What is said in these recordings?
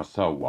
ሳዋ።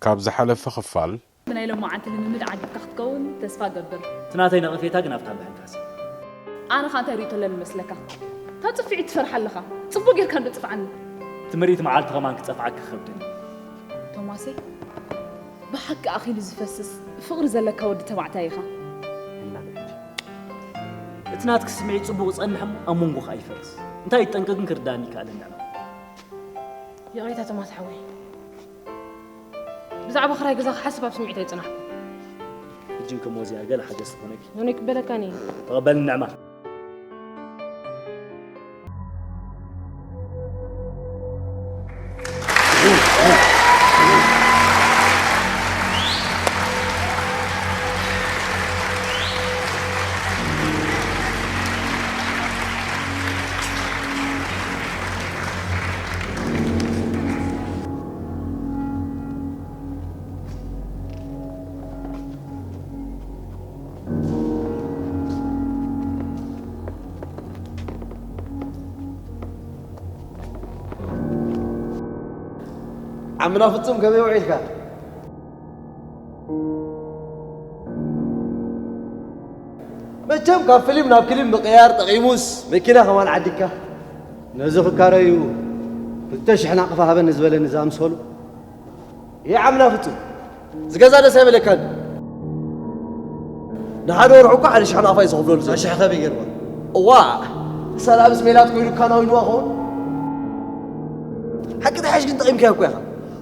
ካብ ዝሓለፈ ክፋል ብናይ ሎማዓንቲ ልምምድ ዓጊብካ ክትከውን ተስፋ እገብር። እቲ ናተይ ነቐፌታ ግን ኣብታ ምሕንካስ። ኣነ ኸኣ እንታይ ርእይቶ ኣለኒ መስለካ? እታ ጽፍዒት ትፈርሓ ኣለኻ። ጽቡቕ ጌርካ እንዶ ጽፍዓኒ። እቲ ምርኢት መዓልቲ ከማን ክጸፍዓኪ ክኸብደኒ። ቶማሰይ፣ ብሓቂ ኣኺሉ ዝፈስስ ፍቕሪ ዘለካ ወዲ ተባዕታይ ኢኻ። እቲ ናትኪ ስምዒት ጽቡቕ ይጸንሕ እሞ ኣብ መንጎ ከኣ ይፈርስ። እንታይ ይጠንቀ ግን ክርዳእኒ ይከኣለኒ ኣሎ። ይቕሬታ ቶማስ ሓወይ። ብዛዕባ ክራይ ገዛ ክሓስብ ኣብ ስምዒት ኣይጸናሕኩ። ሕጂ እንከሞ እዚኣ ገለ ሓገዝ ትኾነኪ። ኖኖይ ክበለካኒ። ተቐበልኒ ንዕማ። ዓምና ፍጹም ከመይ ውዒልካ? መቸም ካብ ፊልም ናብ ክሊም ምቅያር ጠቒሙስ መኪና ከማን ዓዲግካ። ነዚ ክካረዩ ክልተ ሽሕ ናቕፋ ሃበኒ ዝበለኒ ዝኣምሰሉ። ይዓምና ፍጹም ዝገዛ ደስ ኣይበለካን። ንሓደ ወርሒ እኮ ሓደ ሽሕ ናቕፋ እዩ ዝኸፍለሉ ዘሎ። ሽሕ ከበይ ገይርዋ? እዋ፣ ሰላምስ ሜላት ኮይኑ ካናዊንዋ ኸውን። ሓቂ ተሓሽ ግን ጠቒምካዮ እኮ ኢኻ።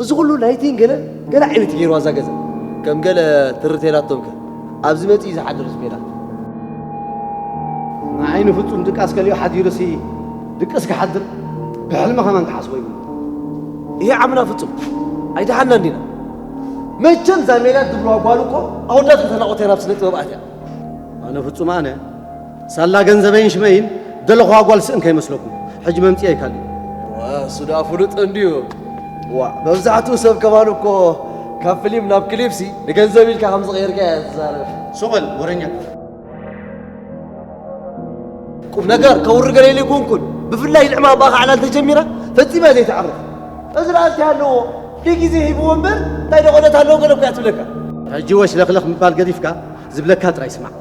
እዚ ኩሉ ላይቲን ገለ ገለ ዓይነት ገይርዋ እዛ ገዛ። ከም ገለ ትርቴላቶም ከ ኣብዚ መጺኡ ዝሓድር ስፔላ። ንዓይ ንፍጹም ድቃስ ከልዮ ሓዲሩሲ ድቅስ ክሓድር ብሕልሚ ከማን ክሓስቦ ይብሉ። ይሄ ዓምና ፍጹም ኣይደሓንናን ዲና። መቸም እዛ ሜላት ዝብልዋ ጓል እኮ ኣወዳት ከተናቑት እያ ናብ ስነ ጥበብ ኣትያ። ኣነ ፍጹም ኣነ ሳላ ገንዘበይን ሽመይን ደለኹዋ ጓል ስእን ከይመስለኩም። ሕጂ መምጽኢ ኣይካልእ። ዋ፣ እሱ ደኣ ፍሉጥ እንድዩ። ዋ፣ መብዛሕትኡ ሰብ ከማኑ እኮ ካብ ፊልም ናብ ክሊፕሲ ንገንዘብ ኢልካ ከም ዝቐየርካ እያ ትዛረብ። ሱቕ በል ወረኛ። ቁም ነገር ከውሪ ገለ ኢለ ኣይኮንኩን። ብፍላይ ንዕማ እምበኣኻ ዕላል ተጀሚራ ፈጺማ ዘይትዓርፍ። እዚ ደኣ እንታይ ኣለዎ? ብግዜ ሂብዎ እምበር እንታይ ደቖለት ኣለዎ ገለ እኮ እያ ትብለካ። ሕጂ ወሽለኽለኽ ምባል ገዲፍካ ዝብለካ ጥራይ ስማዕ።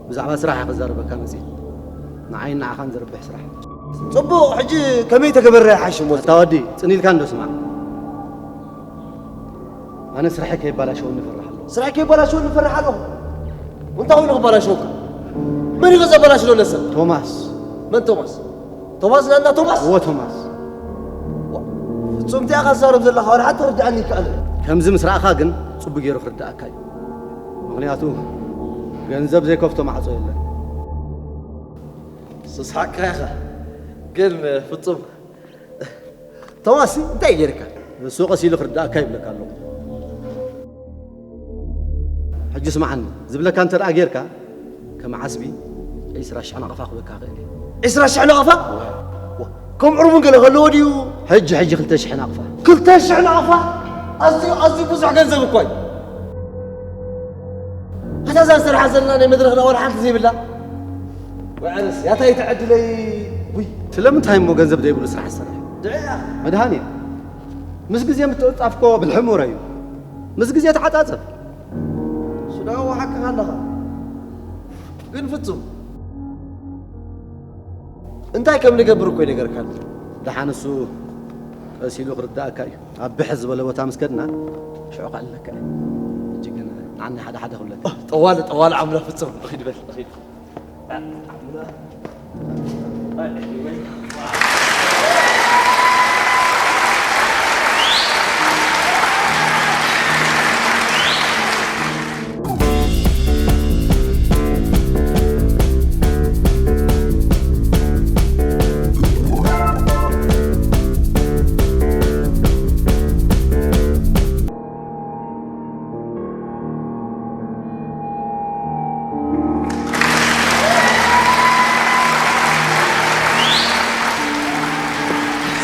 ብዛዕባ ስራሕ እየ ክዛረበካ መጽእ። ንዓይን ንዓኻን ዝርብሕ ስራሕ። ጽቡቕ፣ ሕጂ ከመይ ተገበረ ይሓሽ እሞ? ኣታ ወዲ፣ ጽን ኢልካ እንዶ ስማዕ። ኣነ ስራሐይ ከይባላሸወኒ እፈርሕ ኣለኹ። ስራሐይ ከይባላሸወኒ እፈርሕ ኣለኹ? እንታይ ኮይኑ ክባላሸወካ? መን እዩ ዘባላሽሎ ነሰብ? ቶማስ። መን ቶማስ? ቶማስ ናና ቶማስ? እዎ ቶማስ። ዋ፣ ፍጹም እንታይ ኢኻ ትዛረብ ዘለኻ? ዋላ ሓንቲ ክርድኣኒ ይከኣል። ከምዚ ምስ ረኣኻ ግን ጽቡቕ ገይሩ ክርድኣካ እዩ። ምኽንያቱ ገንዘብ ዘይከፍቶ ማዕጾ የለን። ስስሓቅካ ኢኻ። ግን ፍጹም ቶማስ እንታይ ጌርካ? ንሱ ቀስ ኢሉ ክርድኣካ ይብለካ ኣለኹ። ሕጂ ስምዓኒ፣ ዝብለካ እንተ ደኣ ጌርካ፣ ከም ዓስቢ ዒስራ ሽሕ ናቕፋ ክህበካ እኽእል እየ። ዒስራ ሽሕ ናቕፋ? ዋ፣ ከም ዕርቡን ገለ ከለዎ ድዩ? ሕጂ፣ ሕጂ ክልተ ሽሕ ናቕፋ። ክልተ ሽሕ ናቕፋ? ኣዝዩ፣ ኣዝዩ ብዙሕ ገንዘብ እኮ እዩ። ኣታ እዛ ዝሰርሓ ዘለና ናይ መድረኽና ዋላ ሓንቲ ዘይብላ? ወይ ኣነስ ያታይ ተዕድለይ። ውይ። ስለምንታይ እሞ ገንዘብ ዘይብሉ ስራሕ ዝሰርሕ? ድዕያ። መድሃንያ። ምስ ግዜ ምትዕጻፍኮ ብልሒ ምሁረ እዩ። ምስ ግዜ ተዓጻጸፍ። ሱዳዊ ሓቅኻ ኣለኻ። ግን ፍጹም እንታይ ከም ንገብር እኮ ይነገርካኒ። ደሓን እሱ ቀስ ኢሉ ክርድኣካ እዩ። ኣብ ብሕ ዝበለ ቦታ ምስ ከድና ሽዑ ከዕልለካ እየ። ሕጂ ግን ንዓኒ ሓደ ሓደ ክብለካ። ኦ፣ ጠዋሊ፣ ጠዋሊ ዓምላ ፍጹም። እኺድ በል፣ እኺድ።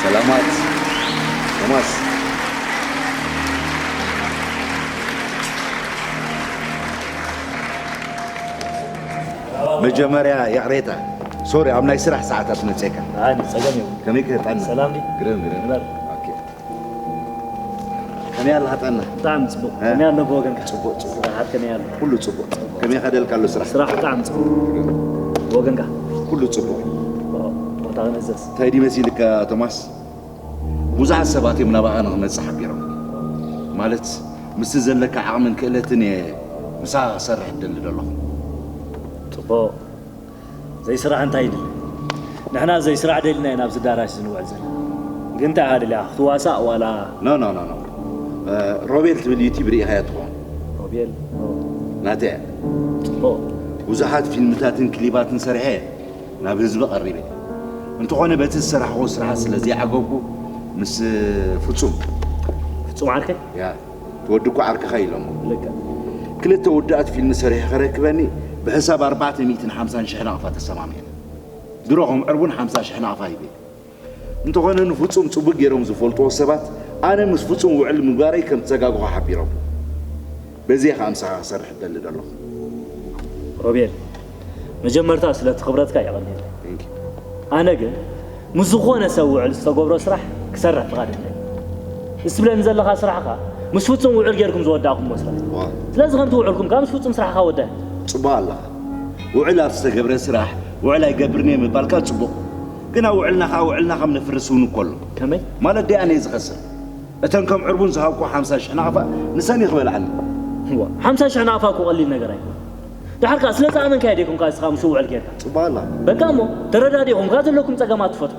ሰላማት ቶማስ። መጀመርያ ይቕሬታ። ሶሪ፣ ኣብ ናይ ስራሕ ሰዓታት መጼካ። ኣይ፣ ጸገም የብሉን። ከመይ ከ ጠና? ሰላም ድዩ? ግርም፣ ግርም። ንበር። ኦኬ። ከመይ ኣለኻ ጠና? ብጣዕሚ ጽቡቕ። እ? ከመይ ኣሎ ብወገንካ? ጽቡቕ፣ ጽቡቕ። ስራሓት ከመይ ኣሎ? ኩሉ ጽቡቕ። ከመይ ከደልካ ኣሎ ስራሕ? ስራሕ ብጣዕሚ ጽቡቕ። ግርም። ብወገንካ? ኩሉ ጽቡቕ። ኦ፣ ቦታ ክንእዘዝ። እንታይ ድዩ መሲልካ ቶማስ? ብዙሓት ሰባት እዮም ናባኻ ንኽመጽእ ሓቢሮም። ማለት፣ ምስቲ ዘለካ ዓቕምን ክእለትን እየ ምሳኻ ክሰርሕ እደሊ ዘለኹ። ጽቡቕ። ዘይስራሕ እንታይ ይደሊ? ንሕና ዘይስራሕ ደሊና ኢና ኣብዚ ዳራሽ ዝንውዕል ዘለና። ግን እንታይ ኢኻ ደሊኻ? ክትዋሳእ ዋላ? ኖ፣ ኖ፣ ኖ፣ ኖ። እ፣ ሮቤል ትብል ዩቲብ ርኢኻያ ትኸውን። ሮቤል? ኦ። ናተይ እያ። ጽቡቕ። ብዙሓት ፊልምታትን ክሊባትን ሰሪሐ እየ። ናብ ህዝቢ ቀሪበ። እንተኾነ በቲ ዝሰራሕዎ ስራሕ ስለ ዘይዓገብኩ ምስ ፍጹም። ፍጹም ዓርከይ? ያ፣ እቲ ወዲ እኮ ዓርክኻ ኢሎሞ። ልክዕ። ክልተ ውድኣት ፊልም ሰሪሐ ከረክበኒ ብሕሳብ ኣርባዕተ ሚእትን ሓምሳን ሽሕ ናቕፋ ተሰማሚዕና። ድሮ ከም ዕርቡን ሓምሳ ሽሕ ናቕፋ ሂበ። እንተኾነ ንፍጹም ጽቡቕ ገይሮም ዝፈልጥዎ ሰባት ኣነ ምስ ፍጹም ውዕል ምግባረይ ከም ዝተጋግኹ ሓቢሮም። በዚ እየ ኸኣ ምሳኻ ክሰርሕ እደሊ ዘለኹ። ሮቤል፣ መጀመርታ ስለቲ ክብረትካ የቐንየለይ። Thank you። ኣነ ግን ምስ ዝኾነ ሰብ ውዕል ዝተገብሮ ስራሕ ክሰርሕ ፍቓድ የብለይን። እዚ ትብለኒ ዘለኻ ስራሕ ኸኣ ምስ ፍጹም ውዕል ጌርኩም ዝወዳእኩምዎ ስራሕ። ዋ። ስለዚ ከምቲ ውዕልኩም ከኣ ምስ ፍጹም ስራሕኻ ወዳእ። ጽቡቕ ኣለኻ። ውዕል ኣብ ዝተገብረ ስራሕ ውዕል ኣይገብርን እየ ምባልካ ጽቡቕ። ግን ኣብ ውዕልና ኸኣ ውዕልና ከም ነፍርስ እውን እኮ ኣሎ። ከመይ? ማለት ደኣ ኣነ እየ ዝኸስር። እተን ከም ዕርቡን ዝሃብኩ ሓምሳ ሽሕ ናቕፋ ንሰን እዩ ክበልዓኒ። እዋ፣ ሓምሳ ሽሕ ናቕፋ እኮ ቀሊል ነገር ኣይኮነን። ደሓር ከኣ ስለ ዝኣመንካዮ ዲኹም ከኣ ንስኻ ምስ ውዕል ጌርካ? ጽቡቕ ኣላ። በቃ እሞ፣ ተረዳዲኹም ከኣ ዘለኩም ጸገማት ትፈትሑ።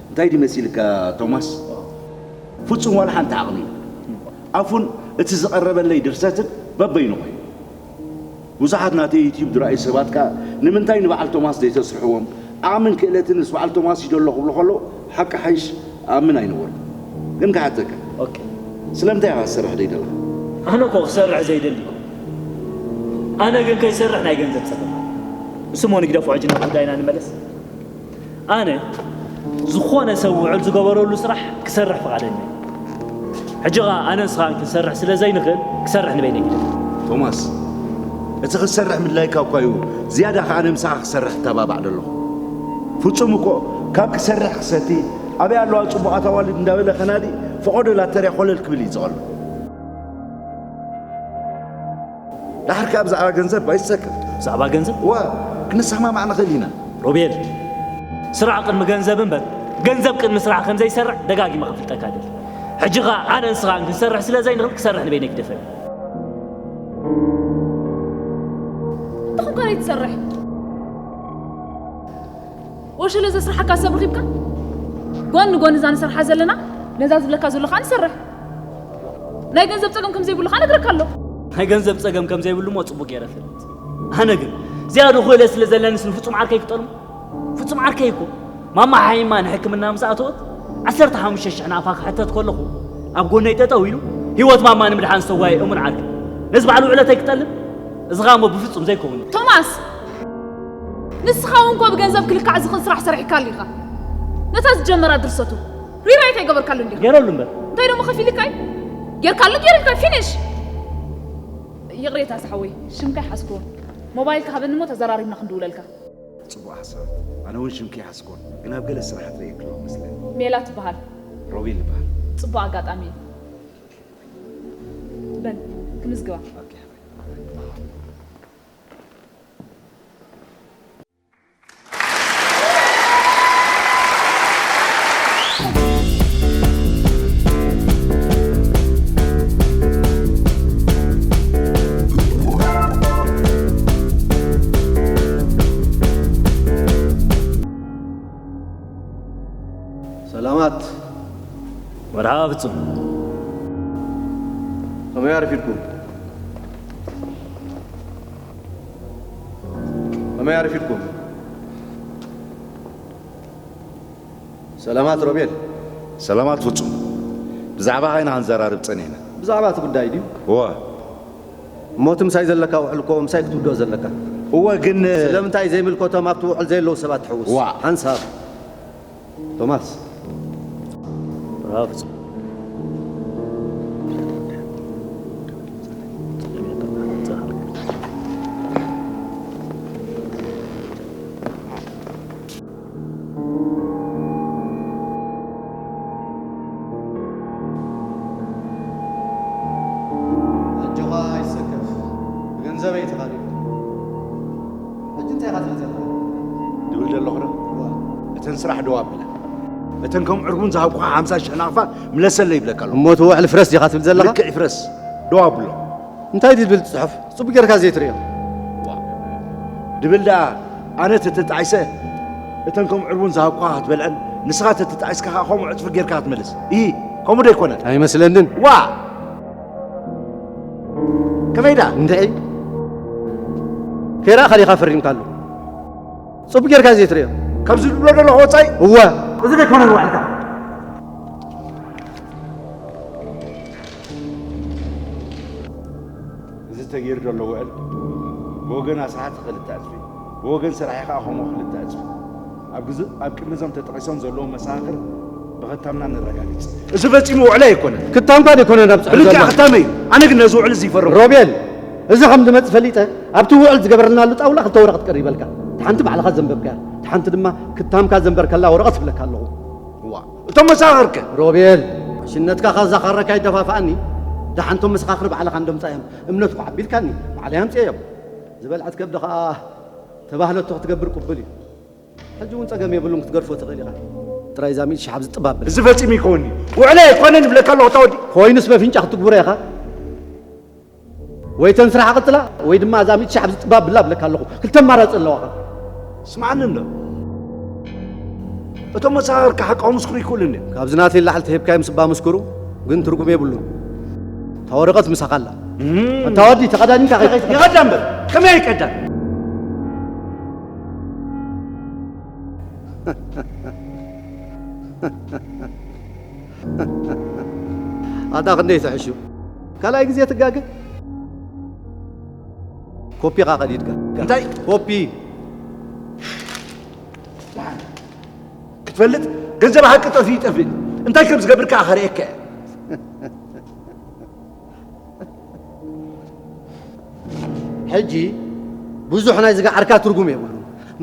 እንታይ ድዩ መሲልካ ቶማስ? ፍጹም ዋላ ሓንቲ ዓቕሚ። ኣፉን እቲ ዝቐረበለይ ድርሰትን በበይኑ ኮይኑ። ብዙሓት ናተይ ዩትዩብ ዝረኣዩ ሰባት ከኣ ንምንታይ ንበዓል ቶማስ ዘይተስርሕዎም? ዓቕምን ክእለትን ምስ በዓል ቶማስ እዩ ዘሎ ክብሉ ከለዉ ሓቂ ሓይሽ እኣምን ኣይነበርኩን። ግን ክሓተካ። ኦኬ። ስለምንታይ ኢኻ ክትሰርሕ ዘይደለኻ? ኣነ እኮ ክሰርሕ ዘይደሊ እኮ። ኣነ ግን ከይሰርሕ ናይ ገንዘብ ጸገም ኣሎ። እሱ እሞ ንግደፎ፣ ሕጂ ናብ ጉዳይና ንመለስ። ኣነ ዝኾነ ሰብ ውዕል ዝገበረሉ ስራሕ ክሰርሕ ፍቓደኛ እዩ። ሕጂ ኸኣ ኣነ ንስኻን ክንሰርሕ ስለ ዘይንኽእል፣ ክሰርሕ ንበይነይ ግደፍ። ቶማስ፣ እቲ ክትሰርሕ ምድላይካ እኳ እዩ፣ ዝያዳ ኸኣ ኣነ ምሳኻ ክሰርሕ እተባባዕ ዘለኹ። ፍጹም እኮ ካብ ክሰርሕ ክሰቲ፣ ኣበይ ኣለዋ ጽቡቓት ኣዋልድ እንዳበለ ከናዲ፣ ፈቐዶ ላተርያ ኮለል ክብል እዩ ዝቐሎ። ዳሕር ከኣ ብዛዕባ ገንዘብ ኣይትሰክፍ። ብዛዕባ ገንዘብ? እወ፣ ክንሰማማዕ ንኽእል ኢና። ሮቤል፣ ስራሕ ቅድሚ ገንዘብ እምበር፣ ገንዘብ ቅድሚ ስራሕ ከም ዘይሰርሕ ደጋጊመ ከፍልጠካ እደሊ። ሕጂ ኸኣ ኣነ ንስኻን ክንሰርሕ ስለ ዘይንኽእል ክሰርሕ ንበይነይ ግደፈኒ። እንታይ ኮንካ ዘይትሰርሕ? ወሸለ ዘስርሓካ ሰብ ረኺብካ? ጎኒ ጎኒ እዛ ንሰርሓ ዘለና፣ ነዛ ዝብለካ ዘሎ ከኣ ንሰርሕ። ናይ ገንዘብ ጸገም ከም ዘይብሉ ከኣ ነግረካ ኣለኹ። ናይ ገንዘብ ጸገም ከም ዘይብሉ እሞ ጽቡቕ ገይረ እፈልጥ። ኣነ ግን ዝያድኡ ክእለት ስለ ዘለኒስ ንፍጹም ዓርከይ ክጠልሞ? ፍጹም ዓርከይ እኮ ማማ ሓሚማ ንሕክምና ምስ ኣተወት ዓሰርተ ሓሙሽተ ሽሕ ናቕፋ ክሕተት ከለኹ ኣብ ጎነይ ጠጠው ኢሉ ህይወት ማማ ንምድሓን ዝተጓየ እሙን ዓርከይ ነዚ በዓል ውዕለተይ ክጠልም? እዚ ኸኣ እሞ ብፍጹም ዘይከውን እዩ። ቶማስ! ንስኻ እውን እኮ ብገንዘብ ክልካዕ ዝኽእል ስራሕ ሰሪሕካሉ ኢኻ። ነታ ዝጀመራ ድርሰቱ ሪራይት ኣይገበርካሉ እንዲኻ። ገይረሉ እምበር። እንታይ ደሞ ከፊልካ እዩ? ጌርካሉ ጌርካ ፊኒሽ። ይቕሬታ ዝሓወይ፣ ሽምካ ይሓዝክዎ። ሞባይልካ ሃበኒ እሞ ተዘራሪብና ክንድውለልካ። ጽቡቕ ሓሳብ። ኣነ እውን ሽምኪ ይሓዝክዎን፣ ግን ኣብ ገለ ስራሓት ርእየኪ ኣለኹ መስለኒ። ሜላት ትበሃል። ሮቤል ይበሃል። ጽቡቕ ኣጋጣሚ እዩ። በል፣ ክምዝግባ። ኦኬ። ሰላማት። መርሓባ ፍጹም። ከመይ ኣርፊድኩም? ከመይ ኣርፊድኩም? ሰላማት ሮቤል። ሰላማት ፍጹም። ብዛዕባኻ ኢና ክንዘራርብ ጸኒሕና። ብዛዕባ እቲ ጉዳይ ድዩ? እወ። እሞ እቲ ምሳይ ዘለካ ውዕል እኮ ምሳይ ክትውድኦ ዘለካ። እወ፣ ግን ስለምንታይ ዘይምልከቶም ኣብቲ ውዕል ዘየለዉ ሰባት ትሕውስ? ዋእ። ሓንሳብ። ቶማስ። ብራቮ ፍጹም። ኣጆኻ ኣይትሰከፍ፣ ብገንዘበይ ተኻሪኹ። ሕጂ እንታይ ኢኻ ትብል ዘለኻ? ድብል ዘለኹ ዶ? እዋ። እተን ስራሕ ደው ኣብላ። እተን ከም ዕርቡን ዝሃብኩኻ ሓምሳ ሽሕ ናቕፋ ምለሰለይ ይብለካ ኣለኹ። እሞ እቲ ውዕል ፍረስ ዲኻ ትብል ዘለኻ? ልክዕ ይፍረስ። ደው ኣብሎ። እንታይ ድዩ ዝብል እቲ ጽሑፍ? ጽቡቕ ጌርካ ዘይትርእዮ። ዋ። ድብል ደኣ ኣነ ተተጣዒሰ፣ እተን ከም ዕርቡን ዝሃብኩኻ ክትበልዐን፣ ንስኻ ተተጣዒስካ ኸኣ ከምኡ ዕጽፊ ጌርካ ክትመልስ። ኢሂ፣ ከምኡ ዶ ኣይኮነን? ኣይመስለንን። ዋ! ከመይ ደኣ? እንድዒ። ከይረኣኻ ዲኻ ፈሪምካሉ? ጽቡቕ ጌርካ ዘይትርእዮ። ካብዚ ዝብሎ ዘለኹ ወጻኢ? እወ። እዚ ዶ ኣይኮነን ውዕልካ? እዚ ተገይሩ ዘሎ ውዕል ብወገን ኣስራሕቲ ክልተ ዕጽፊ፣ ብወገን ሰራሒ ከኣ ከምኡ ክልተ ዕጽፊ። ኣብ ግዝ-፣ ኣብ ቅድሚ እዞም ተጠቒሶም ዘለዉ መሰኻኽር ብኽታምና ነረጋግጽ። እዚ ፈጺሙ ውዕል ኣይኮነን። ክታምካ ዘይኮነ ናብ ጽሑፍ ብልክዕ ዘሎ። ክታመይ እዩ። ኣነ ግን ነዚ ውዕል እዚ ይፈርም። ሮቤል፣ እዚ ከም ዝመጽእ ፈሊጠ፣ ኣብቲ ውዕል ዝገበርናሉ ጣውላ ክልተ ወረቐት ቀሪበልካ። እቲ ሓንቲ ባዕልኻ ዘንበብካያ፣ እቲ ሓንቲ ድማ ክታምካ ዘንበርከላ ወረቐት እብለካ ኣለኹ። እዋ፣ እቶም መሰኻኽር ከ? ሮቤል፣ ዕሽነትካ ከዛኸረካ ይደፋፍኣኒ። ደሓንቶም መሰኻኽር ባዕልኻ እንዶ ምጻዮም። እምነትኩ ዓቢልካኒ፣ ባዕለይ ኣምጽኤዮም። ዝበልዐት ከብዲ ኸኣ ተባህለቶ ክትገብር ቅቡል እዩ። ሕጂ እውን ጸገም የብሉን፣ ክትገድፎ ትኽእል ኢኻ። ጥራይ እዛ ሚእቲ ሺሕ ኣብዚ ጥብ ኣብላ። እዚ ፈጺሙ ይከውንኒ። ውዕለይ ኣይኮነን ይብለካ ኣለኹ፣ እታ ወዲ። ኮይኑስ በፍንጫ ክትግብሮ ኢኻ። ወይ ተን ስራሕ ቀጽላ፣ ወይ ድማ እዛ ሚእቲ ሺሕ ኣብዚ ጥብ ኣብላ እብለካ ኣለኹ። ክልተ ኣማራጺ ኣለዋኻ። ስምዓኒ እንዶ። እቶም መሰኻኽርካ ሓቃዊ ምስክሩ ይክእሉ እንድዮም። ካብዚ ናተይ ንላዕሊ ተሂብካዮም ስባ ምስክሩ፣ ግን ትርጉም የብሉን። እታ ወረቐት ምሳኻ ኣላ። እም። እታ ወዲ ተቐዳዲምካ ከይድ። ይቐዳ እምበር፣ ከመይ ኣይቀዳን? ኣታ ክንደይ ትሕሹ? ካልኣይ ግዜ ትጋገ? ኮፒኻ ቀዲድካ። እንታይ? ኮፒ። ደሓን። ፈልጥ፣ ገንዘብ ሓቂ ጠፊኡ ይጠፍእ። እንታይ ከም ዝገብር ከኣ ከርእየካ እየ። ሕጂ ብዙሕ ናይ ዝገዓርካ ትርጉም የብሉን።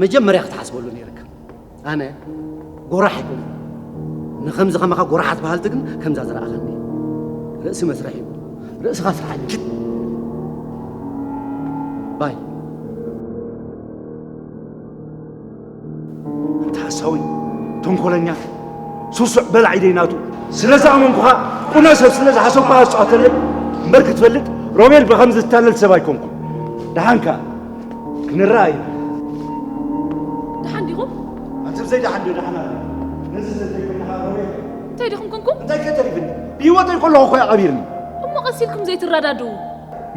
መጀመርያ ክትሓስበሉ ነይርካ። ኣነ ጎራሕ ኣይኮንኩን። ንኸምዚ ከማኻ ጎራሓት በሃልቲ ግን ከምዛ ዝረኣኻኒ። ርእሲ መስርሕ እዩ። ርእስኻ ስርሓኒ። ባይ። ኣንታ ሓሳዊ፣ ተንኮለኛ፣ ስሱዕ በላዒ ደይናቱ። ስለ ዝኣመንኩኻ፣ ቁነ ሰብ ስለ ዝሓሰብኩኻ ዝጻወተለይ እምበር ክትፈልጥ፣ ሮቤል ብኸምዚ ዝታለል ሰብ ኣይኮንኩን። ደሓንካ፣ ክንረኣይ። ደሓን ዲኹም? ኣንተ ብዘይ ደሓን ዶ ደሓን ኣለ? ነዚ ስለ ዘይኮይንኻ ሮቤል። እንታይ ዲኹም ኮንኩም? እንታይ ከ ተሪፍኒ? ብህይወተይ ከለኹ እኮ እዩ ቀቢርኒ። እሞ ቀስ ኢልኩም ዘይትረዳድኡ?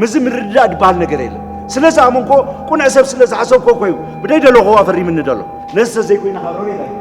ምስዚ ምርድዳእ ዝበሃል ነገር የለን። ስለ ዝኣመንኮ፣ ቁኑዕ ሰብ ስለ ዝሓሰብኮ እኮ እዩ ብደይ ደለኹዋ ፈሪምኒ ደሎ። ነዚ ተዘይኮይንኻ ሮቤል ኣይ-